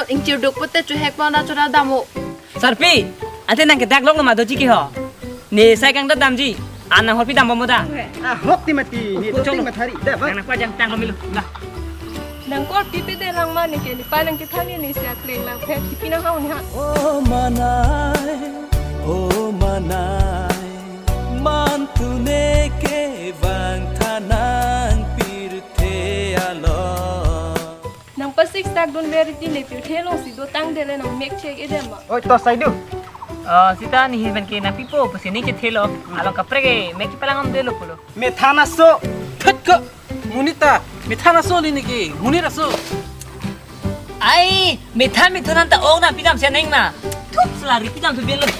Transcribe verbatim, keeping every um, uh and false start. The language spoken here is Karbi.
Ingchirduk pute chuhek pon ra chura damo. Sarpi, ante nang kedak lok lo ma doji ke ho. Ne sai kangdam damji. An nang horpi dambom da. Ahok ti mati, ni dotik mathari. Da, ba. Nang nangpajang tang lo milo. Dah. Nang kor pipe de lang ma ne ke, ne pa nang kethan ne, ne sia kleng lang phet kipi nang hau ne ha. Oh manai, oh manai, man tune ke vang thanang pirthe alo. Nang pasik sak dun le riti ne pirthe alongsi dotang dele nang mek chek-e dem ma. Oi, to sai du. Oh, sita ne hin pen ke nangpipo, pusi ne chethelo. Along kaprek ke mek chepalang om delo pulo. Methan aso. Thut ko. Monit ta. Methan aso li ne ke. Monit aso. Ai, methan methan anta ong nangpi dam si neng ma. Thup sela riti dam thu belo.